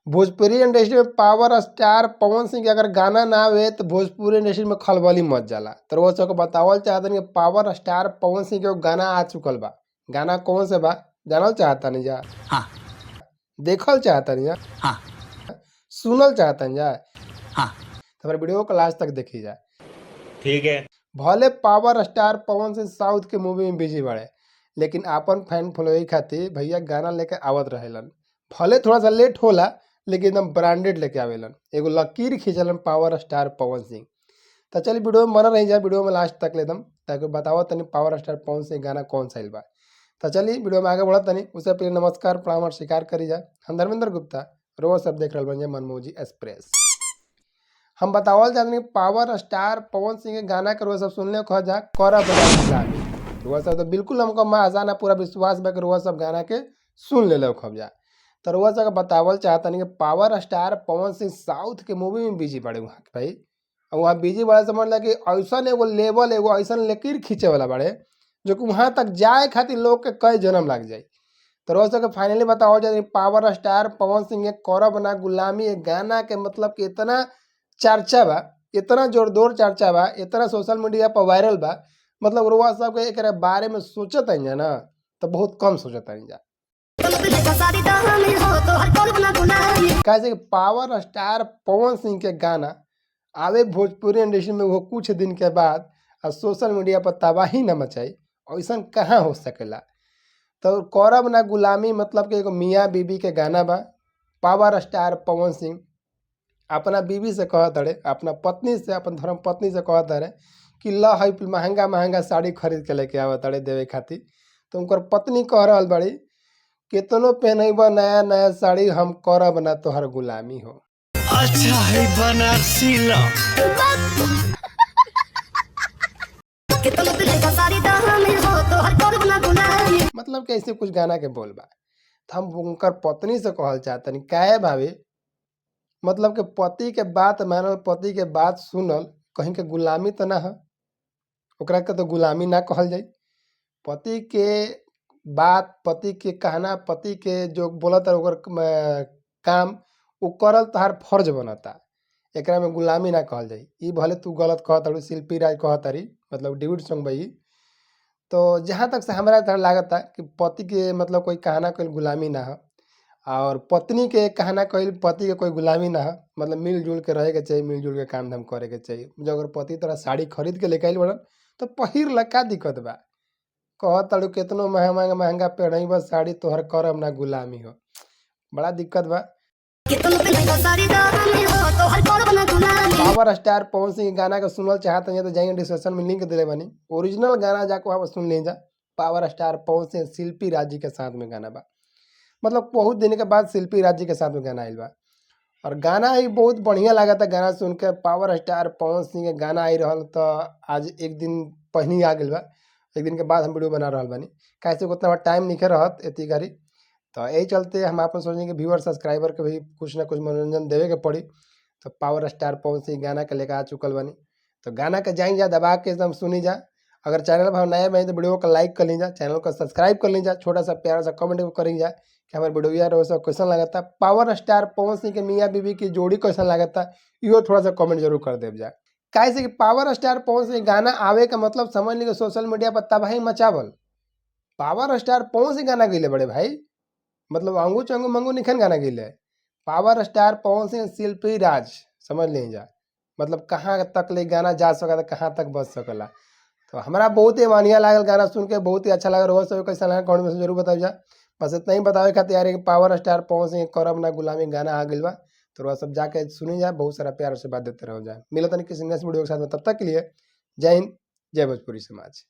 Bhojpuri industry में power star Pawan Singh के अगर गाना ना आवे तो भोजपुरी इंडस्ट्री में खलबली मच जाला। तो रउआ सबके बतावल चाहतनी कि पावर स्टार पवन सिंह के एगो गाना आ चुकल बा। गाना कौन से बा जानल चाहतानी जा? हाँ। देखल चाहतानी जा? हाँ। सुनल चाहतानी जा? हाँ। तो हमारे वीडियो को लास्ट तक देखी जा। ठीक है। भले power star Pawan Singh south के मूवी में बिजी बाड़े, लेकिन आपन फैन फॉलोइंग खातिर भैया गाना लेके आवत रहेलन। भले थोड़ा सा लेट होला लेकिन एकदम ब्रांडेड लेके आवेलन। एगो लकीर खींचलन पावर स्टार पवन सिंह। तो चलिए वीडियो में बनल रही जा वीडियो में लास्ट तक एकदम, ताकि बताओ तनी पावर स्टार पवन सिंह गाना कौन सा आइल बा। तो चलिए वीडियो में आगे बढ़त तनी, उससे पहले नमस्कार प्रणाम और स्वीकार करी जा। हम धर्मेंद्र गुप्ता, रोज सब देख रहल बानी मनमोजी एक्सप्रेस। हम बतावल चाहतनी पावर स्टार पवन सिंह के गाना के रोज सब सुनले खा जा करब ना गुलामी। रोज सब तो बिल्कुल हमको आसान है, पूरा विश्वास बा कि रोज सब गाना के सुन ले खब जा। तो रोज सब बतावल चाहतनी कि power star Pawan Singh south के मूवी में बिजी बाड़े वहाँ के भाई। और वहाँ बिजी बड़ा समझ ला कि ऐसा एगो लेवल एगो ऐसा लकीर खींचे वाला बाड़े जो कि वहाँ तक जाए खातिर लोग के कई जन्म लग जाए। तो रोज सबके फाइनली बताओ जाए पावर स्टार पवन सिंह के करब ना गुलामी एक गाना के मतलब कि इतना चर्चा बा, इतना जोरदोर चर्चा बा, इतना सोशल मीडिया पर वायरल बा, मतलब रुआ सबके एक बारे में सोचत जा ना तो बहुत कम सोचत जा। कैसे कि पावर स्टार पवन सिंह के गाना आवे भोजपुरी इंडस्ट्री में वो कुछ दिन के बाद और सोशल मीडिया पर तबाही न मचाई, ऐसा कहाँ हो सकेला। तो करब ना गुलामी मतलब कि एगो मियाँ बीबी के गाना बा। पावर स्टार पवन सिंह अपना बीबी से कहत रहे, अपना पत्नी से, अपन धर्म पत्नी से कहत रहे कि ल है महंगा महंगा साड़ी खरीद के लेके आवत रहे देवे खातिर। तो उनकर पत्नी कह रहल बड़ी केतनो पहनब नया नया साड़ी हम करब ना तोहर गुलामी हो। अच्छा है बनारसी ला। मतलब कि ऐसे कुछ गाना के बोल बा। तो हम उनकर पत्नी से कहल चाहतनी काहे भाभी, मतलब कि पति के बात मानल, पति के बात सुनल कहीं के गुलामी तो ना है, ओकरा के तो गुलामी ना कहल जाई। पति के बात, पति के कहना, पति के जो बोलत ओकर काम उ करल तोहार फर्ज बनता, एकरा में गुलामी ना कहल जाई। ई भले तू गलत कहत तारू, शिल्पी राज कहत तारी, मतलब डेविड सॉन्ग भाई। तो जहाँ तक से हमरा तरह लागता कि पति के मतलब कोई कहना कोई गुलामी ना हो और पत्नी के कहना कोई पति के कोई गुलामी ना हो, मतलब मिलजुल के रहे के चाहिए, मिलजुल के काम धाम करे के चाहिए। जब अगर पति तोरा साड़ी खरीद के लेके आइल बड़न तो पहिर ला, का दिक्कत बा। कहत तारू केतनो महंगा महंगा पहनब साड़ी तोहर करब ना गुलामी हो, बड़ा दिक्कत बा। पावर स्टार पवन सिंह के गाना के सुनल चाहत हैं तो जाइए डिस्क्रिप्शन में लिंक दिले बानी, ओरिजिनल गाना जाके वहाँ पर सुन ली जा। पावर स्टार पवन सिंह शिल्पी राज जी के साथ में गाना बा, मतलब बहुत दिन के बाद शिल्पी राज जी के साथ में गाना आइल बा और गाना ही बहुत बढ़िया लगा था। गाना सुन के पावर स्टार पवन सिंह के गाना आई रहल तो आज एक दिन पहले आ गइल बा, एक दिन के बाद हम वीडियो बना रहल बानी, कैसे उतना टाइम नहीं रहत एती घड़ी। तो यही चलते हम आपन सोचेंगे कि व्यूअर सब्सक्राइबर के भी कुछ ना कुछ मनोरंजन देवे के पड़ी। तो पावर स्टार पवन सिंह गाना के लेकर आ चुकल बानी, तो गाना के जाई जा दबा के एकदम सुनी जा। अगर चैनल पर हम नए बने तो वीडियो को लाइक कर ली जा, चैनल को सब्सक्राइब कर ली जा, छोटा सा प्यारा सा कमेंट करी जा कि हमारे वीडियो यार सब कैसन लगता, पावर स्टार पवन सिंह के मियाँ बीबी की जोड़ी कैसन लगता, इहो थोड़ा सा कमेंट जरूर कर देव जा। काहे से कि पावर स्टार पवन सिंह गाना आवे का मतलब समझ ली कि सोशल मीडिया पर तबाही मचावल। पावर स्टार पवन सिंह गाना गईले बड़े भाई, मतलब अंगू चंगू मंगू निखन गाना गईले। पावर स्टार पवन सिंह शिल्पी राज समझ ली जा, मतलब कहाँ तक ले गाना जा सकता, कहाँ तक बच सकला। तो हमारा बहुत ही बढ़िया लागल गाना सुन के, बहुत ही अच्छा लागल। रोज सब कैसा लागल कमेंट में जरूर बताओ जा। बस इतना ही बतावे खातिर यार कि पावर स्टार पवन सिंह करब ना गुलामी गाना आ गइल बा, तो रोज सब जाके सुनी जा, बहुत सारा प्यार से बात देते रहो जा। मिलत नहीं किसी नेक्स्ट वीडियो के साथ में, तब तक के लिए जय हिंद, जय भोजपुरी समाज।